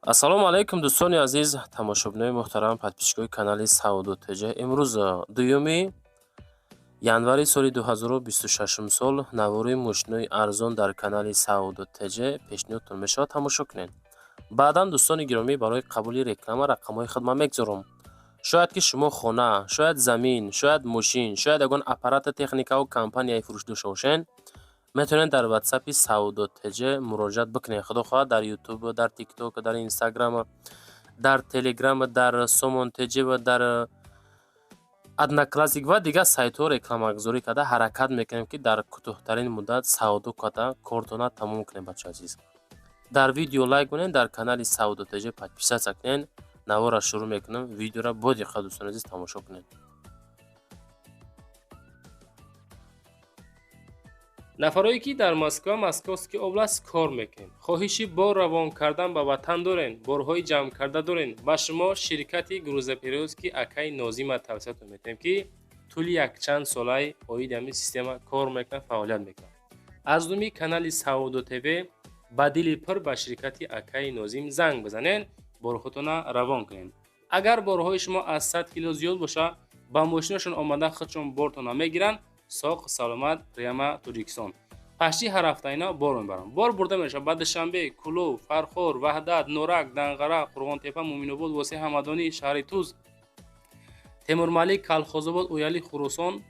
Ассалому алайкум, дӯстони азиз, тамошобинои муҳтарам, подписчикои канали Савдо ТЖ. Имрӯз 2 январи соли 2026 сол навори мошинои арзон дар канали Савдо ТЖ пешниҳодтон мешавад, тамошо кунед. Баъдан, дӯстони гиромӣ, барои қабули реклама рақамҳои хидмат мегузорам. Шояд ки шумо хона, шояд замин, шояд мошин, шояд ягон аппарата, техникаву компанияи фурӯш дошта бошед, метавонед дар ватсапи Савдо ТЖ муроҷиат бикунед. Худо хоҳад, дар Ютуб, дар Тикток, дар Инстаграм, дар Телеграм, дар Сомон ТЖ ва дар Одноклассник ва дигар сайтҳо рекламагузорӣ карда ҳаракат мекунем, ки дар кӯтоҳтарин муддат савдо карда кортона тамом кунем. Бачаҳо азиз, дар видео лайк кунед, дар канали Савдо ТЖ подписаться кунед. Наворро шурӯъ мекунам. Видеоро бо диққат, дӯстони азиз, тамошо кунед. Нафарое ки дар Москва, Московский область кор мекунед, хоҳиши бор равон кардан ба ватан дорен, борҳои ҷамъкарда дорен, ба шумо ширкати грузоперевозки акаи Нозима тавсиятон метиҳем, ки тӯли якчанд солаи оиди ҳамин система кор мекунад, фаъолият мекунад. Аз номи канали Савдо ТВ ба дили пур ба ширкати акаи Нозим занг бизанед, борхотона равон кунед. Агар борҳои шумо аз 100 кило зиёд бошад, ба мошинашон омада худшон бортона мегиранд, соқ саломат прямо Тоҷикистон. Пашти ҳар ҳафта ина бор мебаранд. Бор бурда мешавад ба Душанбе, Кӯлоб, Фархор, Ваҳдат, Норак, Данғара, Қурғонтепа, Муъминобод, Восеъ, Ҳамадонӣ, шаҳри Туз, Темурмалик, Калхозобод, Ояли, Хуросон,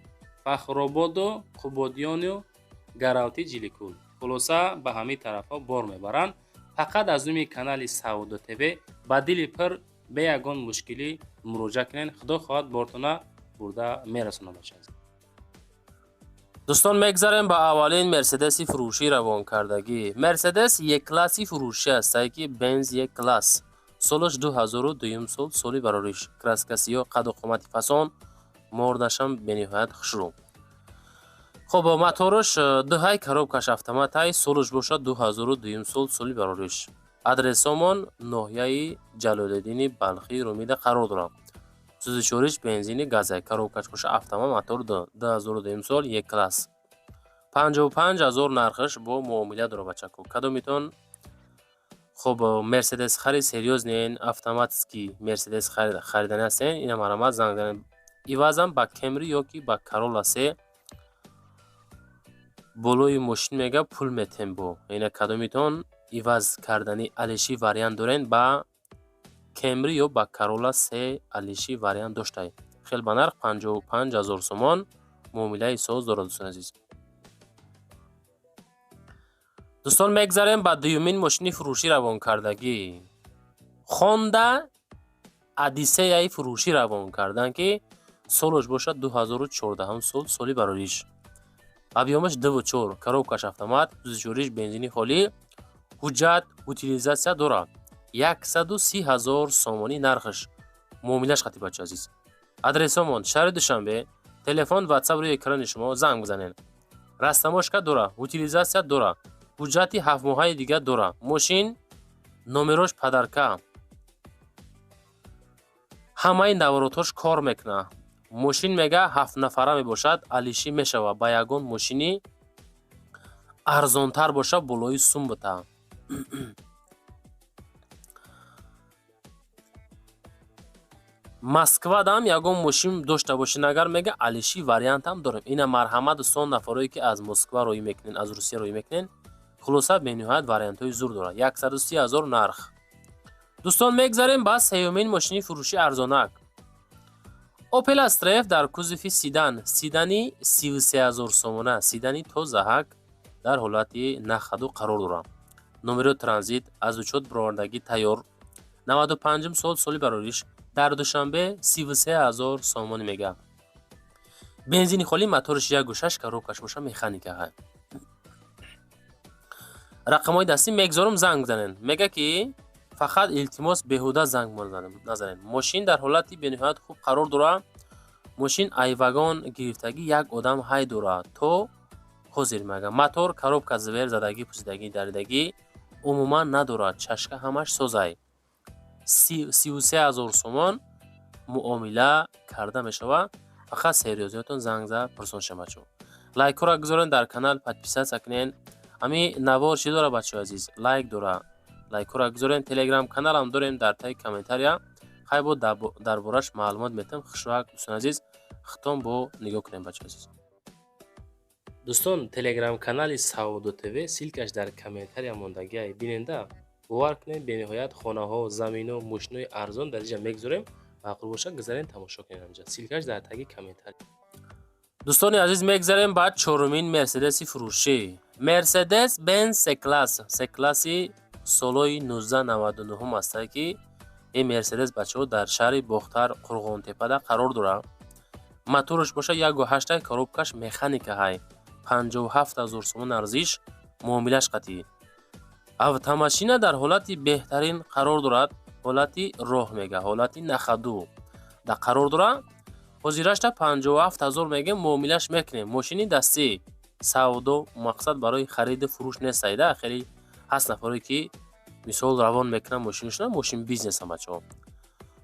Фахрободу Қубодиёну Гаравти, Ҷиликул. Хулоса, ба ҳамин тарафҳо бор мебаранд. Фақат аз номи канали Савдо ТВ ба дили пур бе ягон мушкилӣ муроҷиат кунед. Худо хоҳад, бортона бурда мерасонад, бача. Дӯстон, мегзарем ба аввалин Мерседеси фурӯшӣ равонкардагӣ. Мерседес Е-класси фурӯшӣ ҳастае, ки Бенз Е-класс, солаш 2002 сол, соли барориш, краска сиёҳ, қаду қомати фасон, мордашам бениҳоят хушрӯ. Хуб, мотораш дуҳай, коробкаш автоматай, солаш бошад 2002 сол, соли барориш. Адресомон ноҳияи Ҷалолиддини Балхӣ, Румида қарор дорад. Сӯзишвориш бензини газай, коробкаш боша автомат, мотор 2002 сол, Е-класс. 55 000 нархаш, бо муомила дорад, бачако. Кадомитон хуб Мерседес хари серьёзный автоматский Мерседес харидани ҳастен, ина марҳамат, занг занед. Ивазам ба Кемри ё ки ба Карола се болои мошин мега пул метем бо. Ина кадомитон иваз кардани алиши вариант дорен, ба Кемри ё ба Карола се алиши вариант доштаед. Хел ба нарх 55 000 сомон, муомилаи соз дорад, дӯстони азиз. Дӯстон, мегзарем ба дуюмин мошини фурӯшӣ равонкардагӣ. Хонда Одиссеяи фурӯшӣ равон карданд, ки солаш бошад 2014 сол, соли барориш. Объёмаш 2,4, коробкаш автомат, сӯзишвориш бензини холӣ, ҳуҷҷат утилизация дорад. 130 000 сомонӣ нархаш, муомилаш хати, бача азиз. Адресомон шаҳри Душанбе, телефон, ватсап рӯи экрани шумо, занг бизанед. Растаможка дора, утилизация дора, ҳуҷҷати ҳафтмоҳаи дигар дора. Мошин номерош подарка, ҳамаи наворотҳош кор мекунад. Мошин мега ҳафтнафара мебошад, алишӣ мешавад ба ягон мошини арзонтар боша, болои сум бута. Москвадам ягон мошин дошта бошед, агар мега алиши вариантам дорем. Ина марҳамат, дӯстон, нафарое ки аз Москва роӣ мекунед, аз Русия роӣ мекунед. Хулоса, бениҳоят вариантҳои зур дорад. 130 000 нарх. Дӯстон, мегзарем ба сеюмин мошини фурӯши арзонак. Опел Астра Ф дар кузови седан, седани 33 000 сомона, седани тозаҳак дар ҳолати на ходу қарор дорад. Номеро транзит, аз учёт баровардагӣ тайёр, 95 сол, соли барориш, дар Душанбе 33 000 сомонӣ мега. Бензини холӣ, мотораш 1,6, коробкаш боша механика. Рақамҳои дастӣ мегзорам, занг занед. Мега ки фақат илтимос, беҳуда занг назанед. Мошин дар ҳолати бениҳоят хуб қарор дорад. Мошин ай вагон гирифтагӣ, як одам ҳай дорад то ҳозир мега. Мотор, коробка звер задагӣ, пусидагӣ, даридагӣ умуман надорад, чашка ҳамаш созай. 33 000 сомон, муомила карда мешавад. Фақат серьёзниётон занг зад пурсон шавад, бачаҳо. Лайкҳоро гузорен, дар канал подписаться кунен. Ҳами навор чӣ дора, бачаҳои азиз? Лайк дора. Лайкҳоро гузорен. Телеграм каналам дорем, дар таи комментария хай бо дар бораш маълумот метам. Хушвақт, дӯстони азиз, хитом бо нигоҳ кунем, бача азиз. Дӯстон, телеграм канали Савдо ТВ, ссылка ш дар комментария мондагиай, биненда. Бовар кунед, бениҳоят хонаҳо, замино, мошинои арзон дар инҷа мегузорем. Маъқул боша, гузарен, тамошо кунед ҳамҷа. Ссылка ш дар таги комментария. Дӯстони азиз, мегзарем ба чорумин мерседеси фурӯшӣ. Мерседес Бенз С класс, С класси солҳои 1999 ҳастае, ки ин мерседес, бачаҳо, дар шаҳри Бохтар, Қурғонтепада қарор дорад. Мотораш боша 1,8, коробка ш механика ҳай. 57 000 сомон арзиш, муомилаш қатъӣ. Автомашина дар ҳолати беҳтарин қарор дорад, ҳолати роҳ мега, ҳолати на ходу да қарор дорад. Ҳозирашта 57 000 мегем, муомилаш мекунем. Мошини дастӣ, савдо мақсад барои хариду фурӯш нестайда. Хеле ҳаст нафаре, ки мисол равон мекунанд мошинашона, мошин бизнеса, бачаҳо.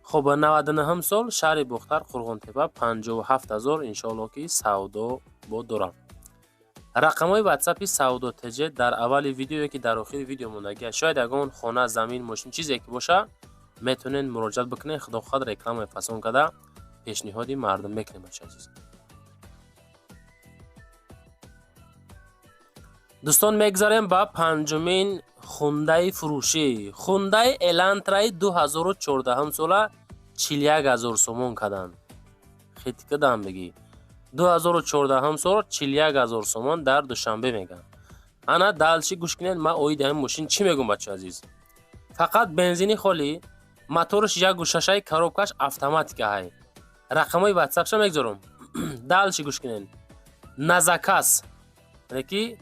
Хоб, 99-ҳум сол, шаҳри Бохтар, Қурғонтепа, 57 000, иншоалло, ки савдо бо дорам. Рақамҳои ватсапи Савдо ТЖ дар аввали видео ки дар охири видео мондагия. Шояд ягон хона, замин, мошин, чизе ки боша, метавонед муроҷиат бикунед. Худо хоҳад, рекламаи фасон карда пешниҳоди мардум мекунем, бача азиз. Дӯстон, мегзарем ба панҷумин хундаи фурӯшӣ. Хундаи Элантраи 2014 сола 41 000 сомон карданд. Хиткидам бигӣ, 2014 сол, 41 000 сомон дар Душанбе мегӯянд. Ана дальше гӯш кунед, ман оиди ҳамин мошин чӣ мегӯм, бача азиз. Фақат бензини холӣ, мотораш 1,6, коробка ш автоматика ҳай. Рақамҳои ватсапша мегзорам. Дальше гӯш кунед, на заказ, яъне ки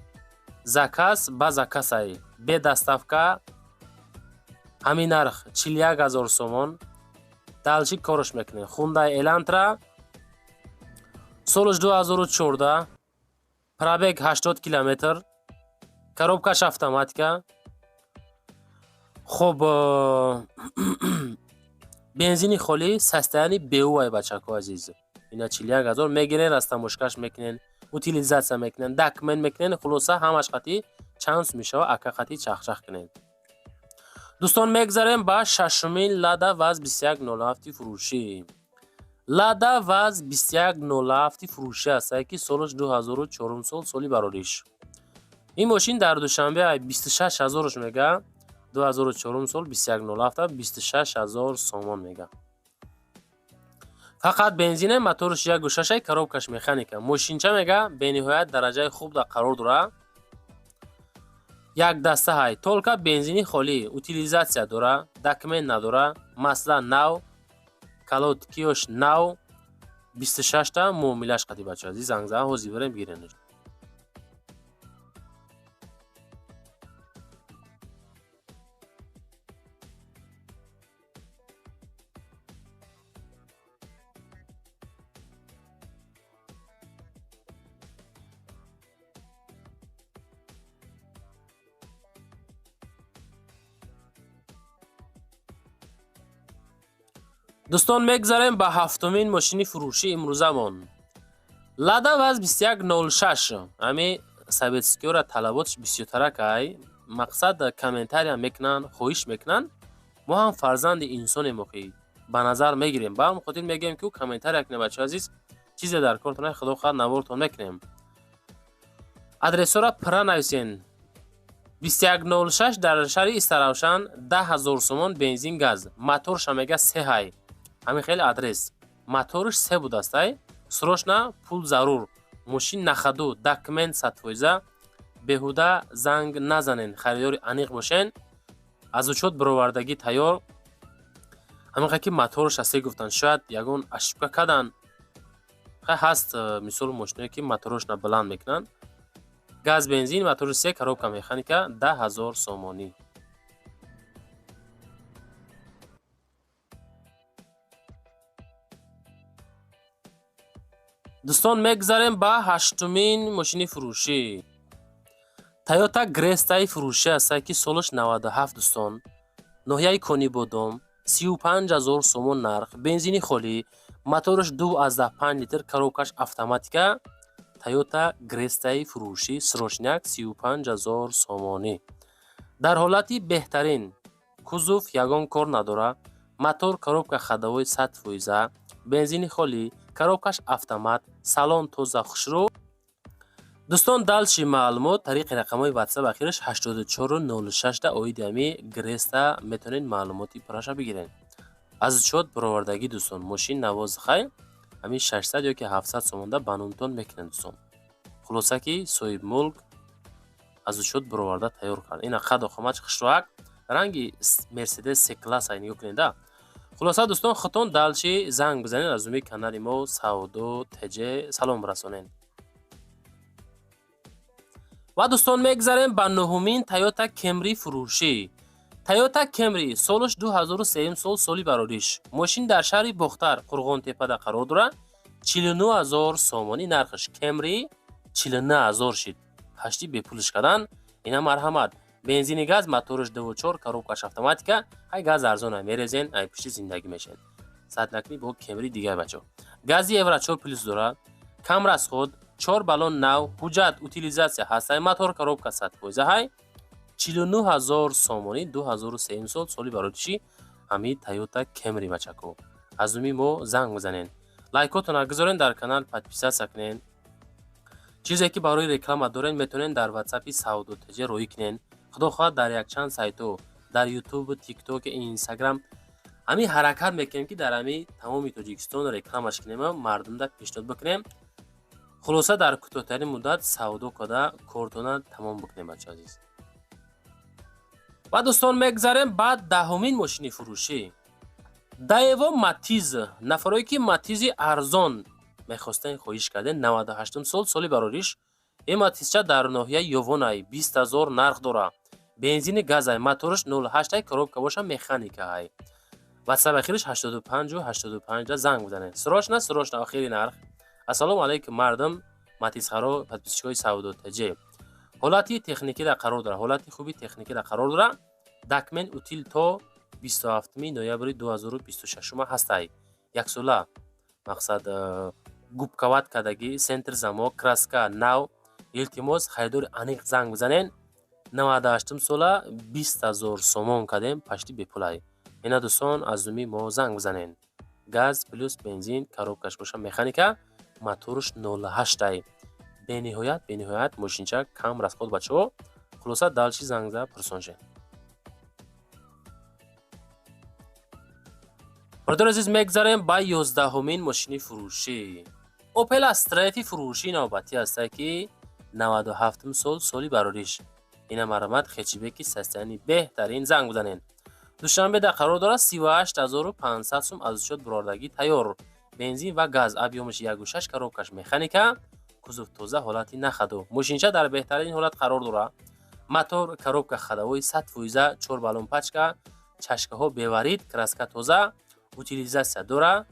заказ ба заказ ай, бе доставка, ҳамин нарх 41 000 сомон. Дальше кораш мекунед. Хундай Элантра, солаш 2014, пробег 80 километр, коробка ш автоматика. Хоб, бензини холӣ, состояние беувай, бачако азиз. Ина 41 000 мегирен, растаможка ш мекунен, утилизация мекунен, документ мекунен, хулоса, ҳамаш қатӣ чанд сум мешава, ака қатӣ чахчах кунен. Дӯстон, мегзарем ба шашумин Лада ВАЗ 2107 фурӯшӣ. Лада ВАЗ 2107 фурӯшӣ аст, ки солаш 2004 сол, соли барориш. Ин мошин дар Душанбе 26 ҳазорш мега. 2004 сол, 2107, 26 000 сомон мега. Фақат бензине, моторш 1,6, коробка ш механика. Мошинча мега бениҳоят дараҷаи хуб да қарор дора, як даста ҳай, только бензини холӣ, утилизация дора, документ надора, масла нав, колодки ёш нав. 26та муомилаш қади, бача азиз, занг зан, ҳозир бирем бигиренаш. Дӯстон, мегзарем ба ҳафтумин мошини фурӯшӣ имрӯзамон. Лада ВАЗ 2106. Ҳами советский ора талаботш бисёртарак ай. Мақсад, комментария мекунанд, хоҳиш мекунанд. Мо ҳам фарзанди инсонем, охи, ба назар мегирем. Ба ҳамн хотир мегӯем, ки комментария кунем, бачаҳо азиз. Чизе дар кортон, худо хоҳад, навортон мекунем. Адресҳоро пурра нависен. 2106 дар шаҳри Истаравшан, 10 000 сомон, бензин, газ, моторша мега се ҳай. Ҳамин хеле адрес, моторш се будааст ай. Срочно пул зарур, мошин на ходу, документ 100%. Беҳуда занг назанен, харидори аниқ бошен. Аз учёт бировардагӣ тайёр. Ҳамин ки моторша се гуфтанд, шояд ягон ошибка карданд. Хай, ҳаст мисол мошиное, ки моторошна баланд мекунанд. Газ, бензин, мотори се, коробка механика, 10 000 сомонӣ. Дӯстон, мегзарем ба ҳаштумин мошини фурӯшӣ. Тойота Грестаи фурӯшӣ аст, ки солаш 97, дӯстон, ноҳияи Конибодом, 35 000 сомон нарх, бензини холӣ, мотораш 2,5 литр, коробка ш автоматика. Тойота Грестаи фурӯшӣ, срочняк, 35 000 сомонӣ. Дар ҳолати беҳтарин, кузов ягон кор надора, мотор, коробка ходовой 100%, бензини холӣ, коробкаш автомат, салон тоза, хушрӯ. Дӯстон, дальше маълумот тариқи рақамҳои WhatsApp, ахираш 8406 да оиди ҳами Греста метавонед маълумоти пурраша бигиред. Аз учёт баровардагӣ, дӯстон, мошин навозхай, ҳамин 600 ё ки 700 сомонда ба номтон мекунед, дӯстон. Хулоса, ки соҳибмулк аз учёт бароварда тайёр кард. Ина қаду қоматш хушрӯак, ранги Мерседес С класс, ай нигоҳ кунед да. Хулоса, дӯстон, худтон дальше занг бизанед, аз рӯи канали мо Савдо ТЖ салом расонед. Ва, дӯстон, мегзарем ба нуҳумин Тойота Кемри фурӯшӣ. Тойота Кемри, солаш 2003 сол, соли барориш. Мошин дар шаҳри Бохтар, Қурғонтеппада қарор дорад. 49 000 сомонӣ нархаш. Кемри 49 000 шид, почти бепулш кардан. Ина марҳамат, бензини газ, мотораш 2,4, коробкаш автоматика. Ҳай, газ арзона, мерезен, ай пушти зиндагӣ мешен. Сад накунӣ бо Кемри дигар, бачо. Гази Евро 4 плюс дорад, кам расход, чор баллон нав, ҳуҷҷат, утилизация ҳастай, мотор, коробка 100% ҳай. 49 000 сомонӣ, 2003 сол, соли барориши ҳамин Тойота Кемри. Бачако, аз уми мо занг бизанен, лайкотона гузорен, дар канал подписаться кунен. Чизе ки барои реклама дорен, метавонен дар ватсапи Савдо ТЖ роҳӣ кунен. Худо хоҳад, дар якчанд сайтҳо, дар Ютуб, Тикток, Инстаграм ҳамин ҳаракат мекунем, ки дар ҳамин тамоми Тоҷикистон рекламаш кунем, мардумда пешниҳод бикунем. Хулоса, дар кӯтоҳтарин муддат савдо карда, кортона тамом бикунем, бача азиз. Ва, дӯстон, мегзарем ба даҳумин мошини фурӯшӣ, Даево Матиз. Нафарое ки Матизи арзон мехостен, хоҳиш карден, 98 сол, соли барориш. Ин Матизча дар ноҳияи Ёвонай, 20 000 нарх дора, бензини газай, мотораш 08, коробка боша механикаай. Ватсап ахириш 85 85 занг бизанед. Срочно, срочно, охири нарх. Ассалому алайкум, мардум, матизхаро, подписчикои Савдо ТЖ. Ҳолати техникида қарор дорад, ҳолати хуби техникида қарор дорад. Документ утил то 27 ноябри 2026 ҳастай, яксола. Мақсад, губкават кардагӣ, центр замок, краска нав. Илтимос, харидори аниқ занг бизанен. 98 сола, 20 000 сомон кардем, почти бепулай. Ина, дӯстон, аз думи мо занг бизанен. Газ плюс бензин, коробкаш боша механика, моторш 08. Бениҳоят, бениҳоят мошинча кам расход, бачаҳо. Хулоса, дальше занг зада пурсон шед. Бародари азиз, мегзарем ба 11-умин мошини фурӯшӣ. Опел Астрафи фурӯшӣ навбатӣ ҳастае, ки 97 сол, соли барориш. Ина марҳамат, хэтчбеки состоянии беҳтарин, занг бизанен. Душанбеда қарор дорад, 38 500 сум, аз учёт бурордагӣ тайёр, бензин ва газ, объёмаш 1,6, коробкаш механика, кузов тоза, ҳолати на ходу. Мошинча дар беҳтарин ҳолат қарор дорад. Мотор, коробка ходовой 100%, чор баллон пачка, чашкаҳо беварид, краска тоза, утилизация дора.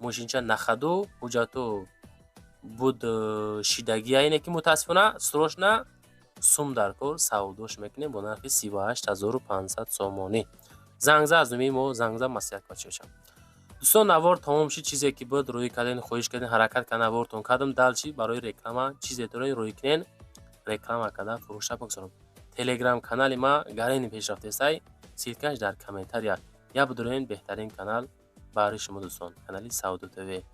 Мошинча на ходу, ҳуҷҷату буд шидагия, ине ки мутаассифона срочно сум дар кор, савдош мекунем бо нархи 38 500 сомонӣ. Зангза, аз номи мо зангза, маслиҳат бачаҳошам. Дӯстон, навор тамом шид. Чизе ки буд, рӯӣ карден, хоҳиш карден, ҳаракат кард, навортон кардам. Дальше барои реклама чизе дорен, рӯӣ кунен, реклама карда фурӯша бигзорам. Телеграм канали ма гарени пешрафтесай, ссылкаш дар комментария. Я бидурен, беҳтарин канал баҳри шумо, дӯстон, канали Савдо ТВ.